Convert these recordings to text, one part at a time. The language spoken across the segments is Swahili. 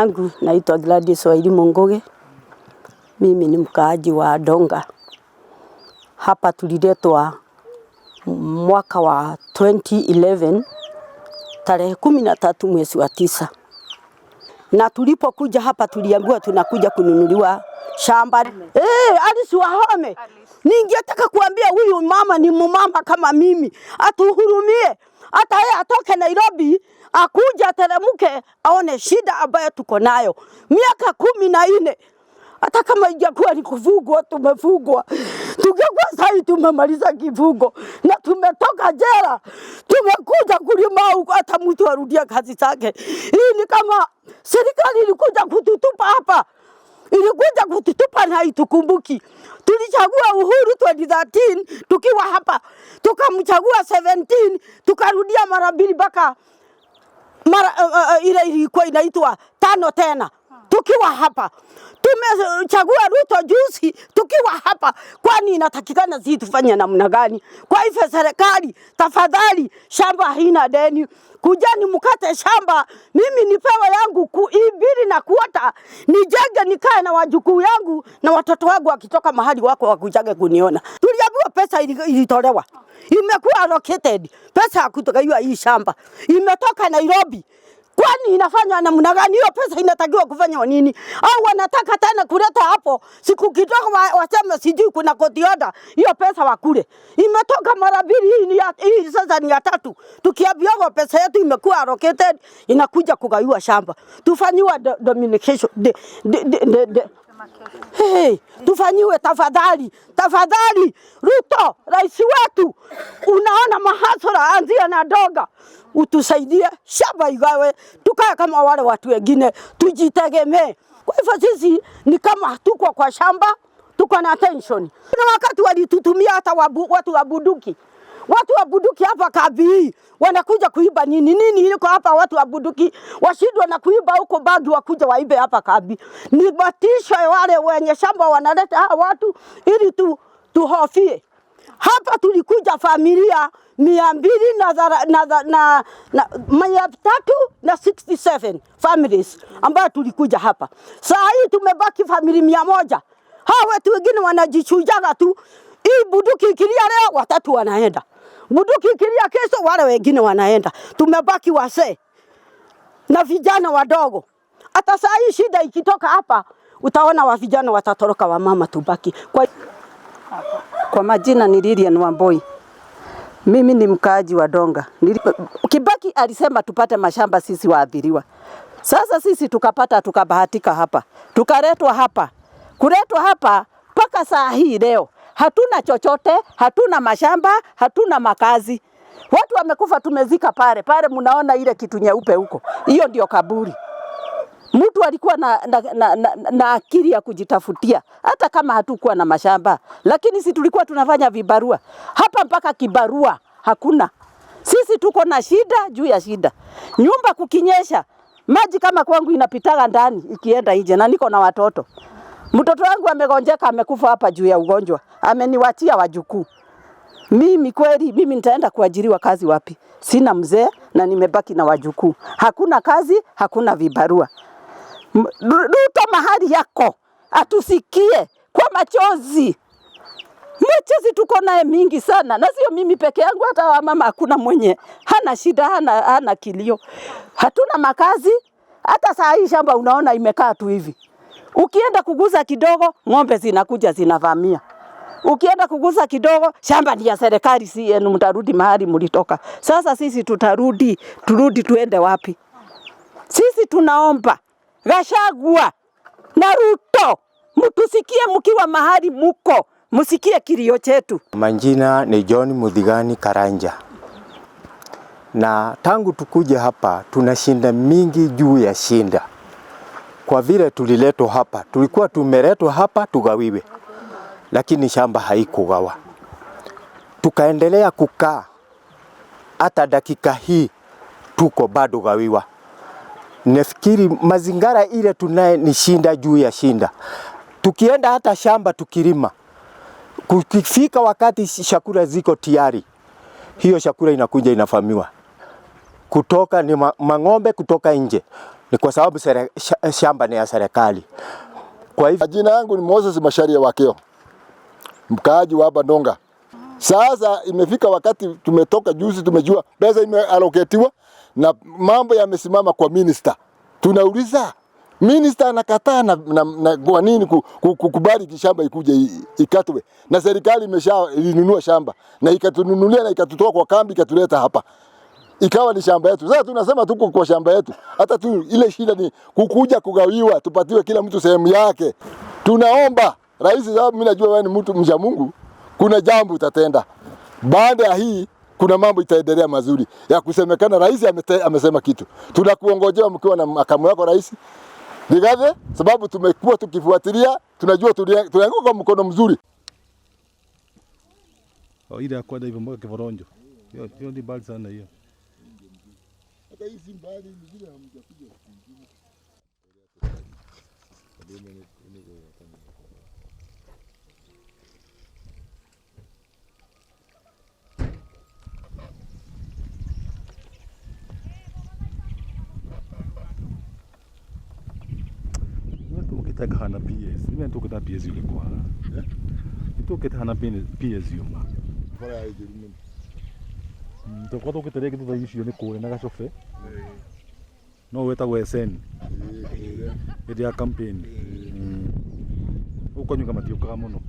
Yangu naitwa Gladys Wairimu Ngugi. Mimi ni mkaaji wa Donga. Hapa tuliletwa mwaka wa 2011 tarehe 13 mwezi wa 9, na tulipokuja hapa tuliambiwa tunakuja kununuliwa shamba. Alice Wahome, ningetaka kuambia huyu mama ni mumama kama mimi, atuhurumie. Hata yeye atoke Nairobi akuja ateremke aone shida ambayo tuko nayo miaka 14. Hata kama ingekuwa ni kufugwa, tumefugwa. Tungekuwa sasa tumemaliza kifungo na tumetoka jela, tumekuja kulima huko, hata mtu arudia kazi zake. Hii ni kama serikali ilikuja kututupa hapa, ilikuja kututupa na haitukumbuki. Tulichagua Uhuru 2013 tukiwa hapa, tukamchagua 17 tukarudia mara mbili mpaka mara ile ilikuwa inaitwa tano tena tukiwa hapa. Tumechagua Ruto juzi tukiwa hapa. Kwani inatakikana sisi tufanye namna gani? Kwa hivyo serikali, tafadhali, shamba haina deni, kujani mkate shamba, mimi nipewe yangu 2.25 nijenge nikae na wajukuu yangu na watoto wangu wakitoka mahali wako wakujage kuniona. Tuliambiwa pesa ilitolewa, imekuwa allocated pesa ya kutoka hii shamba imetoka Nairobi. Kwani inafanywa namna gani? Hiyo pesa inatakiwa kufanywa nini? Au wanataka tena kuleta hapo siku kidogo waseme sijui kuna court order, hiyo pesa wakule. Imetoka mara mbili, hii sasa ni ya tatu. Tukiambiwa pesa yetu imekuwa allocated, inakuja kugaiwa shamba. Tufanyiwe domination de, de, de, de, de. Hey, tufanyiwe tafadhali, tafadhali Ruto, rais wetu, unaona mahasara, anzia na Doga, utusaidie shamba igawe, tukae kama wale watu wengine, tujitegemee. Kwa hivyo sisi ni kama tuko kwa shamba, tuko na tension. Kuna wakati walitutumia hata watu wa bunduki. Watu wa bunduki hapa kambi hii wanakuja kuiba nini nini iko hapa. Watu wa bunduki washindwa na kuiba huko bagi, wakuja waibe hapa kambi. Ni batisho wale wenye shamba wanaleta hawa watu ili tuhofie. Hapa tulikuja familia mia mbili na thara, na, na, na, na, mia tatu na 67 families ambayo tulikuja hapa. Saa hii tumebaki familia 100. Hawa watu wengine wanajichujaga tu. Hii bunduki ikilia leo watatu wanaenda. Bunduki ikilia kesho wale wengine wanaenda. Tumebaki wasee na vijana wadogo. Hata saa hii shida ikitoka hapa utaona wa vijana watatoroka, wa mama tubaki. Kwa majina ni Lilian Wamboi. Mimi ni mkaaji wa Donga. Kibaki alisema tupate mashamba sisi waathiriwa. Sasa sisi tukapata, tukabahatika hapa. Tukaletwa hapa. Kuletwa hapa mpaka saa hii leo hatuna chochote, hatuna mashamba, hatuna makazi. Watu wamekufa, tumezika pale. Pale mnaona ile kitu nyeupe huko. Hiyo ndio kaburi. Mtu alikuwa na akili ya kujitafutia, hata kama hatukuwa na mashamba, lakini si tulikuwa tunafanya vibarua. Hapa mpaka kibarua hakuna. Sisi tuko na shida juu ya shida. Nyumba kukinyesha, maji kama kwangu inapitaga ndani ikienda nje, na niko na watoto. Mtoto wangu amegonjeka, amekufa hapa juu ya ugonjwa. Ameniwachia wajukuu. Mimi kweli, mimi nitaenda kuajiriwa kazi wapi? Sina mzee na nimebaki na wajukuu. Hakuna kazi, hakuna vibarua. Ruto mahali yako, atusikie kwa machozi. Machozi tuko naye mingi sana, na sio mimi peke yangu, hata wamama hakuna mwenye hana shida, hana kilio. Hatuna makazi, hata saa hii shamba unaona imekaa tu hivi. Ukienda kuguza kidogo, ng'ombe zinakuja zinavamia. Ukienda kuguza kidogo, shamba ni ya serikali, si yenu, mtarudi mahali mlitoka. Sasa sisi tutarudi, turudi tuende wapi? Sisi tunaomba Gachagua na Ruto, mtusikie mkiwa mahali muko, msikie kilio chetu. Majina ni John Muthigani Karanja. Na tangu tukuje hapa tunashinda mingi juu ya shinda. Kwa vile tuliletwa hapa, tulikuwa tumeletwa hapa tugawiwe, lakini shamba haikugawa. Tukaendelea kukaa hata dakika hii tuko bado gawiwa. Nafikiri mazingara ile tunaye ni shinda juu ya shinda. Tukienda hata shamba tukilima, kukifika wakati chakula ziko tayari, hiyo chakula inakuja inafamiwa. Kutoka ni mang'ombe kutoka nje. Ni kwa sababu shamba ni ya serikali. Kwa hivyo jina yangu ni Moses Masharia Wakio, mkaaji wa hapa Ndonga. Sasa imefika wakati tumetoka juzi, tumejua pesa imealoketiwa na mambo yamesimama kwa minister. Tunauliza minister anakataa na kwa nini kukubali kishamba ikuje ikatwe, na serikali imesha ilinunua shamba na ikatununulia na ikatutoa kwa kambi ikatuleta hapa, ikawa ni shamba yetu. Sasa tunasema tuko kwa shamba yetu, hata tu ile shida ni kukuja kugawiwa, tupatiwe kila mtu sehemu yake. Tunaomba rais, sababu mimi najua wewe ni mtu mcha Mungu, kuna jambo utatenda baada ya hii, kuna mambo itaendelea mazuri ya kusemekana. Rais amesema kitu, tunakuongojea mkiwa na makamu yako rais Rigathi, sababu tumekuwa tukifuatilia, tunajua tulianguka kwa mkono mzuri. Ile ya kwenda hivyo mpaka Kivoronjo. Hiyo ni mbali sana hiyo. Hata hii si mbali, ni vile hamjakuja kwingine. Tukitaka hana PS. Mimi tukitaka PS yule kwa. Tukitaka hana PS yuma. Bora ya Jerumani. Tukwa tukitaka kitu icio ni kure na gacobe. No wetagwo SN. Hĩndĩ ya campaign. Gũkũ nyuga matiũkaga mũno.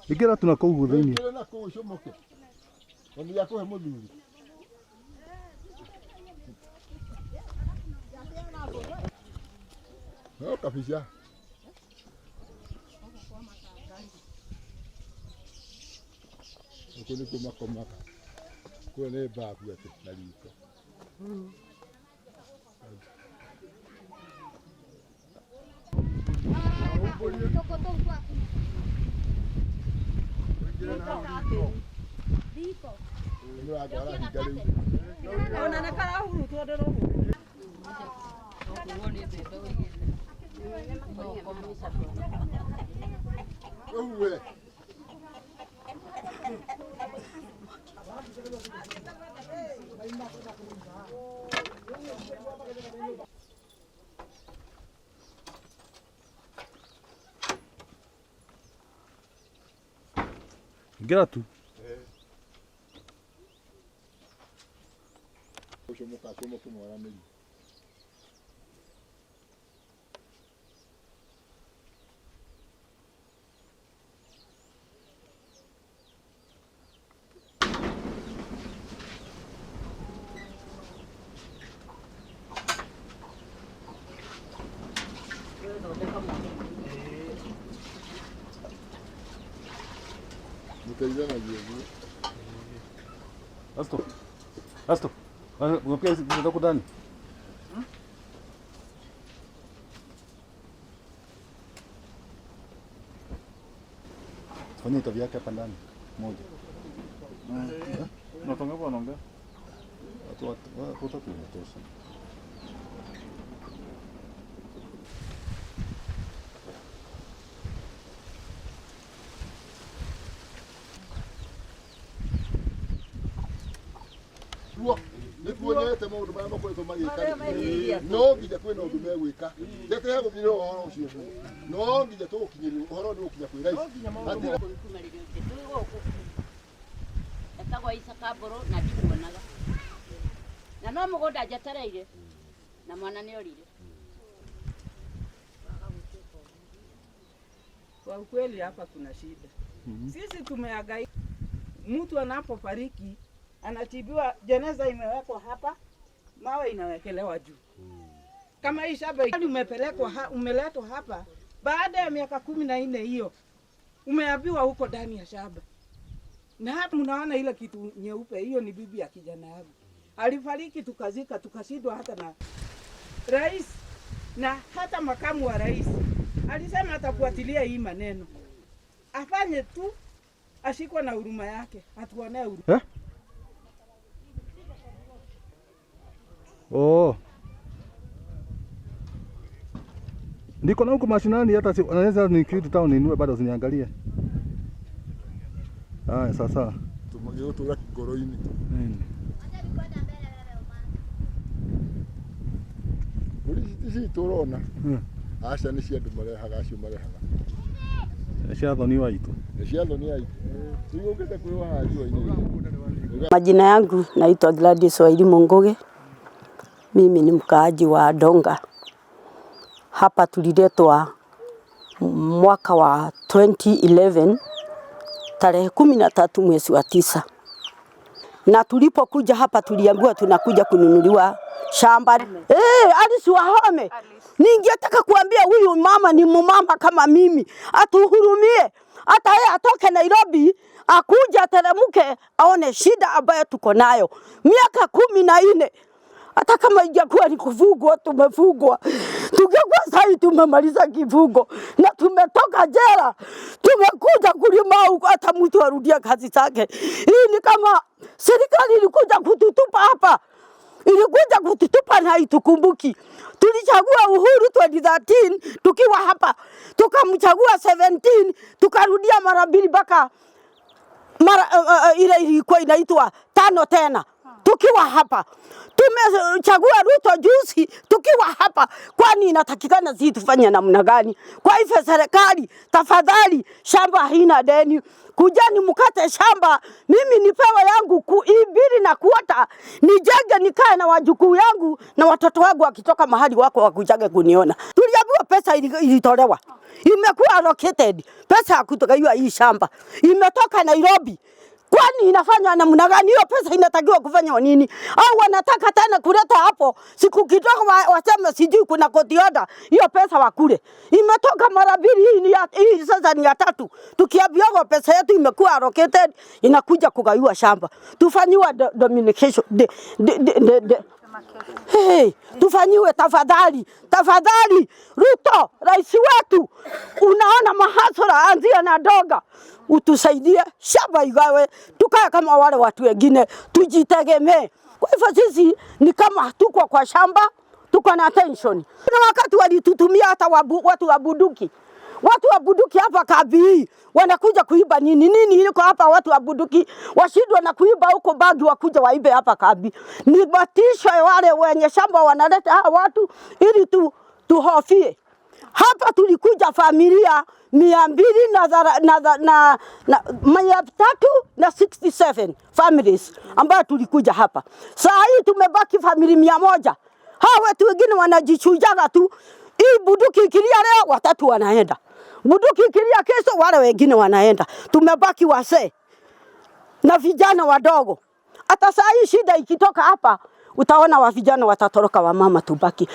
Ingĩra tu na kũu thĩinĩ. Ingĩra na kũu ũcomoke. Ona yakũhe mũthuri. No kabisa. Huko ni kumakomaka. Kule ni babu ati na riko. Ingĩra tu. Asto. Asto. Unapiga hizi ndani. Fanya interview yake hapa ndani moja. Unatonga hapo wanaongea? Watu watatu inatosha. Nikuonete maundu maria makoretwo magika no nginya kwina undu megwika ndetehe guthiira uhoro ucio no nginya tugukinyiria uhoro ni gukinya kwi rais. Etagwo Isaka Mburu na ndikuonaga na no mugunda njetereire na mwana ni orire. Kwa ukweli hapa kuna shida. Sisi tumehangaika. Mtu anapofariki anatibiwa, jeneza imewekwa hapa, mawe inawekelewa juu. Kama hii shamba umepelekwa umeletwa hapa baada ya miaka 14 hiyo umeambiwa huko ndani ya shamba. Na hapa mnaona ile kitu nyeupe, hiyo ni bibi ya kijana yangu. Alifariki tukazika, tukashindwa hata na rais na hata makamu wa rais. Alisema atafuatilia hii maneno, afanye tu, ashikwe na huruma yake, atuonee huruma. Eh? Oh. Niko na huko mashinani hata si, naweza nikirudi town ninunue bado usiniangalie. Haya sasa. Tumagĩgũtũra ngoro-inĩ. Nini? Mbũri ici citũ ũrona aca nĩ cia andũ marehaga acio marehaga. Cia thoni wa itu. Nĩ cia thoni aitũ. Cigũkĩte kwĩwa haha riũa-inĩ. Majina yangu naitwa Gladys Wairimu Ngugi. Mimi ni mkaaji wa Donga. Hapa tuliletwa mwaka wa 2011 tarehe 13 mwezi wa 9. Na tulipokuja hapa tuliambiwa tunakuja kununuliwa shamba. Alice Wahome. Ningetaka kuambia huyu mama ni mumama kama mimi, atuhurumie. Hata yeye atoke Nairobi akuja ateremke aone shida ambayo tuko nayo. Miaka 14. Hata kama ingekuwa ni kufugwa, tumefugwa. Tungekuwa sasa tumemaliza kifungo na tumetoka jela, tumekuja kulima huko, hata mtu arudia kazi zake. Hii ni kama serikali ilikuja kututupa hapa, ilikuja kututupa na haitukumbuki. Tulichagua Uhuru 2013 tukiwa hapa, tukamchagua 17, tukarudia mara mbili mpaka mara ile ilikuwa inaitwa 5 tena tukiwa hapa. Tumechagua Ruto juzi tukiwa hapa. Kwani inatakikana sisi tufanye namna gani? Kwa hivyo serikali, tafadhali, shamba haina deni. Kujani mkate shamba, mimi nipewe yangu 2.25, nijenge nikae na wajukuu yangu na watoto wangu wakitoka mahali wako wakujage kuniona. Tuliambiwa pesa ilitolewa, imekuwa allocated pesa ya kutoka hii shamba imetoka Nairobi. Kwani inafanywa namna gani? Hiyo pesa inatakiwa kufanywa nini? Au wanataka tena kuleta hapo siku kidogo waseme sijui kuna koti order, hiyo pesa wakule. Imetoka mara mbili, hii sasa ni ya 3. Tukiambiwa pesa yetu imekuwa allocated, inakuja kugaiwa shamba. Tufanyiwe domination Hey, tufanyiwe tafadhali, tafadhali. Ruto, rais wetu, unaona mahasara, anzia na Donga, utusaidie shamba igawe, tukae kama wale watu wengine, tujitegemee. Kwa hivyo sisi ni kama tuko kwa shamba, tuko na tension. Kuna wakati walitutumia hata watu wa bunduki. Watu wa bunduki hapa kambi hii wanakuja kuiba nini nini iko hapa. Watu wa bunduki washindwa na kuiba huko bagi, wakuja waibe hapa kambi. Ni batisho wale wenye shamba wanaleta hawa watu ili tuhofie. Hapa tulikuja familia 367 families ambayo tulikuja hapa. Saa hii tumebaki familia 100. Hawa watu wengine wanajichujaga tu. Hii bunduki ikilia leo watatu wanaenda, bunduki ikilia kesho wale wengine wanaenda. Tumebaki wasee na vijana wadogo. Hata saa hii shida ikitoka hapa utaona wa vijana watatoroka, wa mama tubaki.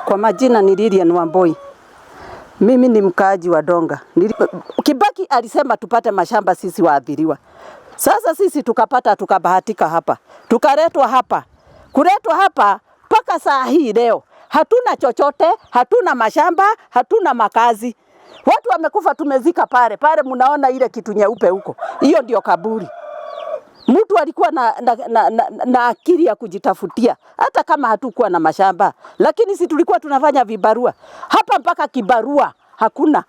Kwa majina ni Lilian Wamboi. Mimi ni mkaaji wa Donga. Kibaki alisema tupate mashamba sisi waathiriwa. Sasa sisi tukapata, tukabahatika hapa. Tukaletwa hapa. Kuletwa hapa mpaka saa hii leo hatuna chochote, hatuna mashamba, hatuna makazi. Watu wamekufa, tumezika pale. Pale mnaona ile kitu nyeupe huko. Hiyo ndio kaburi. Mtu alikuwa na akili ya kujitafutia, hata kama hatukuwa na mashamba, lakini si tulikuwa tunafanya vibarua. Hapa mpaka kibarua hakuna.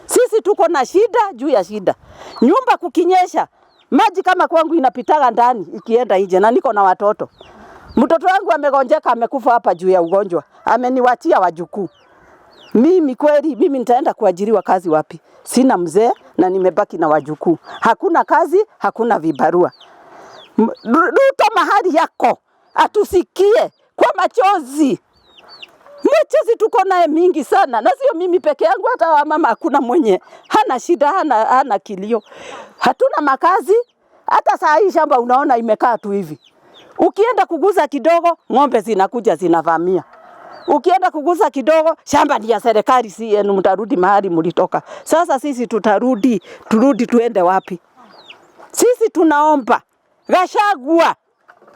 Sisi tuko na shida juu ya shida. Nyumba kukinyesha, maji kama kwangu inapitaga ndani ikienda nje, na niko na watoto. Mtoto wangu amegonjeka, amekufa hapa juu ya ugonjwa. Ameniwatia wajukuu. Mimi kweli, mimi nitaenda kuajiriwa kazi wapi? Sina mzee na nimebaki na wajukuu. Hakuna kazi, hakuna vibarua. Ruto mahali yako, atusikie kwa machozi. Machozi tuko naye mingi sana, na sio mimi peke yangu, hata wamama hakuna mwenye hana shida, hana kilio. Hatuna makazi, hata saa hii shamba unaona imekaa tu hivi. Ukienda kuguza kidogo, ng'ombe zinakuja zinavamia. Ukienda kuguza kidogo, shamba ni ya serikali, si yenu, mtarudi mahali mlitoka. Sasa sisi tutarudi, turudi tuende wapi? Sisi tunaomba Gachagua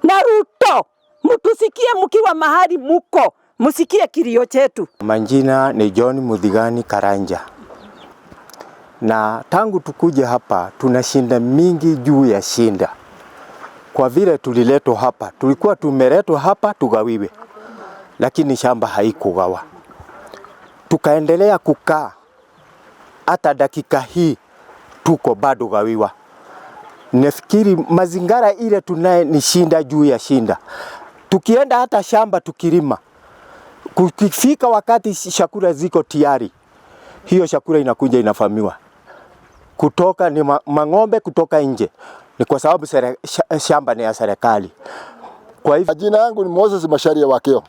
na Ruto, mtusikie mkiwa mahali muko, Msikie kilio chetu. Majina ni John Muthigani Karanja, na tangu tukuje hapa tuna shinda mingi juu ya shinda. Kwa vile tuliletwa hapa, tulikuwa tumeletwa hapa tugawiwe, lakini shamba haikugawa. Tukaendelea kukaa, hata dakika hii tuko bado gawiwa. Nafikiri mazingara ile tunaye ni shinda juu ya shinda. Tukienda hata shamba tukilima, kukifika wakati chakula ziko tayari, hiyo chakula inakuja inafamiwa kutoka ni mang'ombe kutoka nje, ni kwa sababu shamba ni ya serikali. Kwa hivyo Majina yangu ni Moses Masharia Wakio,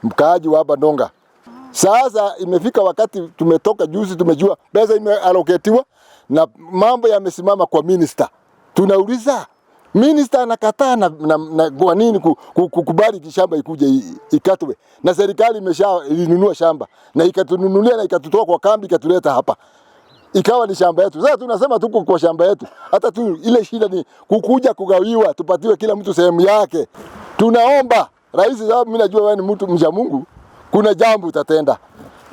mkaaji wa hapa Ndonga. Sasa imefika wakati tumetoka juzi, tumejua pesa imeallocatiwa na mambo yamesimama kwa minister. Tunauliza minister anakataa na kwa nini kukubali shamba ikuje ikatwe, na serikali imesha ilinunua shamba na ikatununulia na ikatutoa kwa kambi ikatuleta hapa ikawa ni shamba yetu. Sasa tunasema tuko kwa shamba yetu, hata tu ile shida ni kukuja kugawiwa, tupatiwe kila mtu sehemu yake. Tunaomba rais, sababu mimi najua wewe ni mtu mcha Mungu, kuna jambo utatenda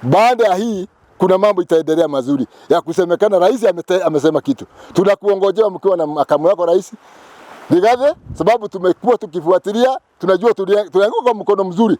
baada ya hii, kuna mambo itaendelea mazuri ya kusemekana. Rais amesema kitu, tunakuongojea mkiwa na makamu wako rais Rigathi, sababu tumekuwa tukifuatilia, tunajua tulianguka kwa mkono mzuri.